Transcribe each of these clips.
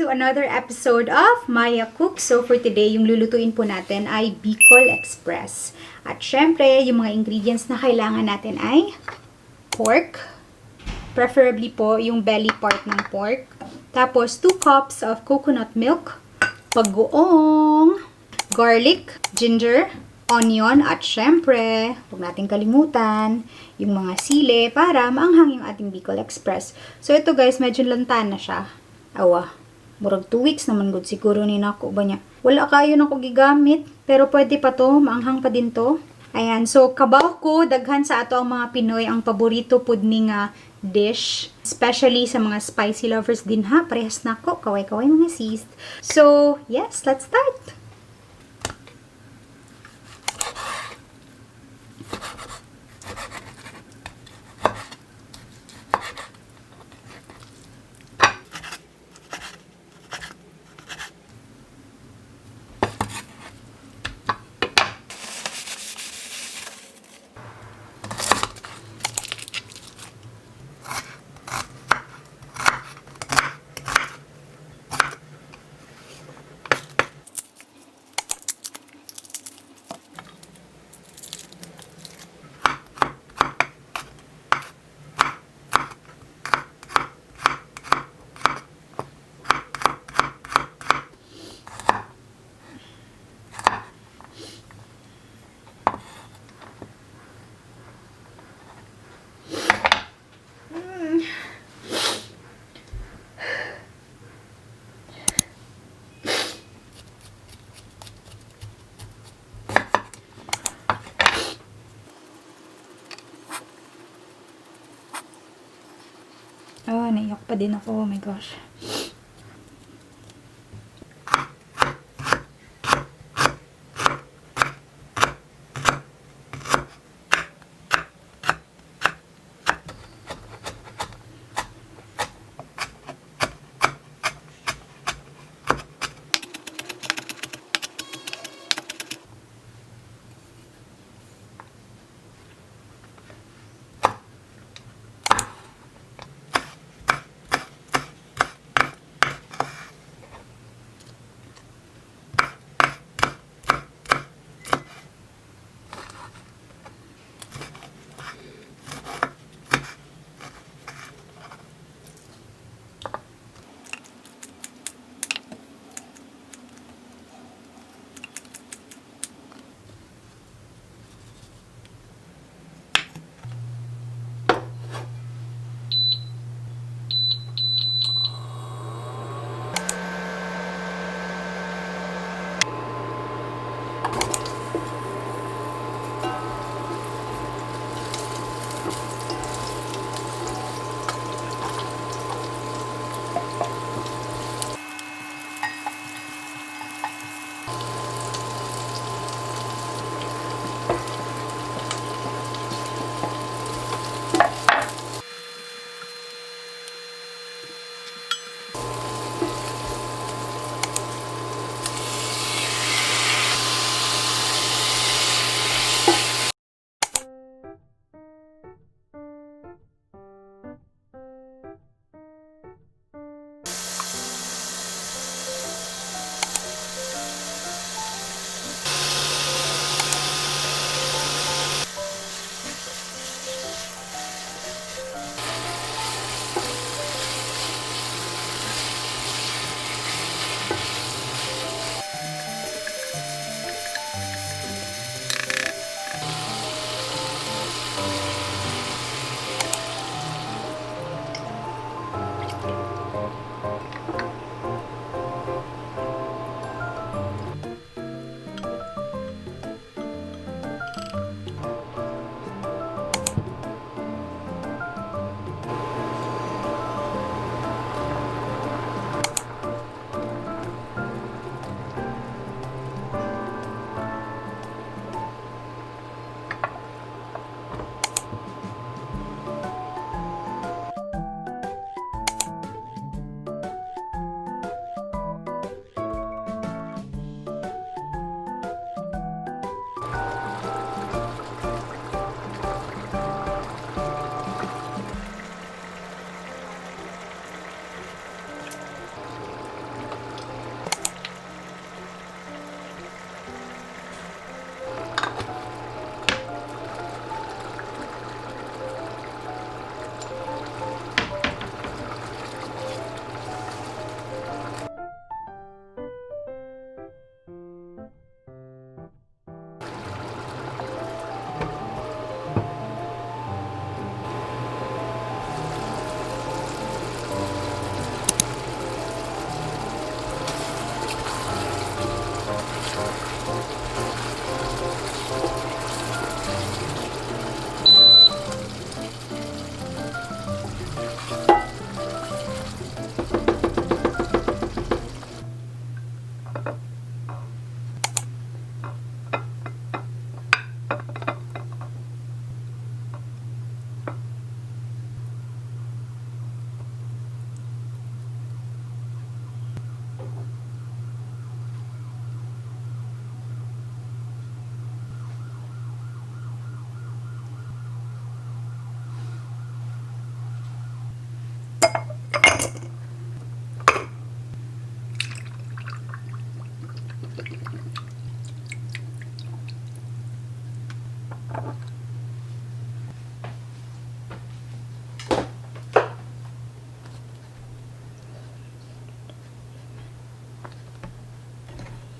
To another episode of Maya Cook. So for today, yung lulutuin po natin ay Bicol Express. At syempre, yung mga ingredients na kailangan natin ay pork. Preferably po yung belly part ng pork. Tapos, 2 cups of coconut milk, bagoong, garlic, ginger, onion, at syempre, huwag natin kalimutan, yung mga sili para maanghang yung ating Bicol Express. So, ito guys, medyo lantan na siya. Awa, murag 2 weeks naman good siguro ni nako ba niya. Wala kayo nako gigamit, pero pwede pa to, maanghang pa din to. Ayan, so kabaw ko, daghan sa ato ang mga Pinoy ang paborito pud ni nga dish. Especially sa mga spicy lovers din ha, parehas nako, kaway-kaway mga sis. So, yes, let's start! Oh, naiyak pa din ako. Oh my gosh.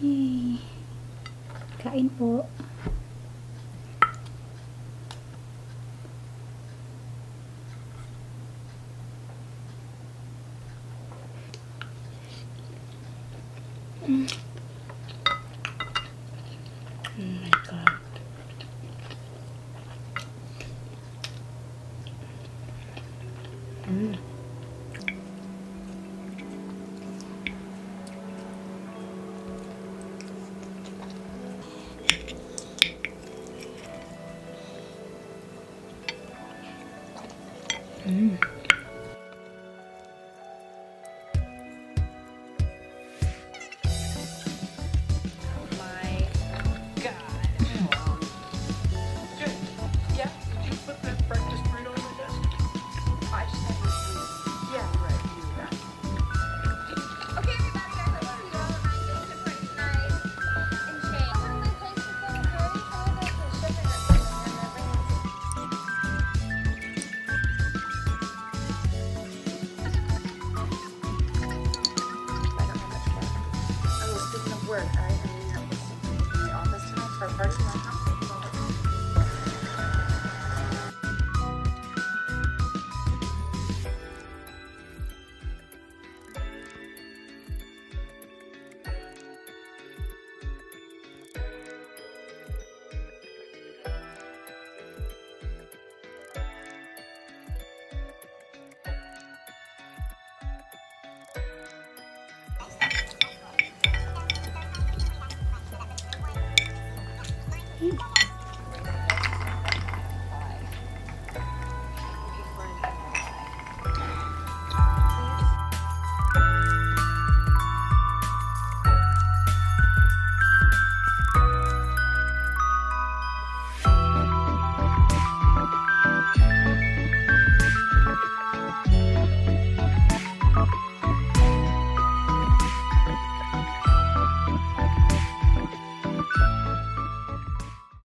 Yay! Kain po. Oh my God. My God. Good. Yeah. Did you put the breakfast burrito on my desk? I just had you. Yeah, you're right. You do that. Okay, everybody, I hope you all have a nice party tonight. And Shane. One of my places for the party, some of us are shipping it and they're bringing I don't have much work. Oh, speaking of work, I am meeting up with some people from the office tonight for a party. You wanna come?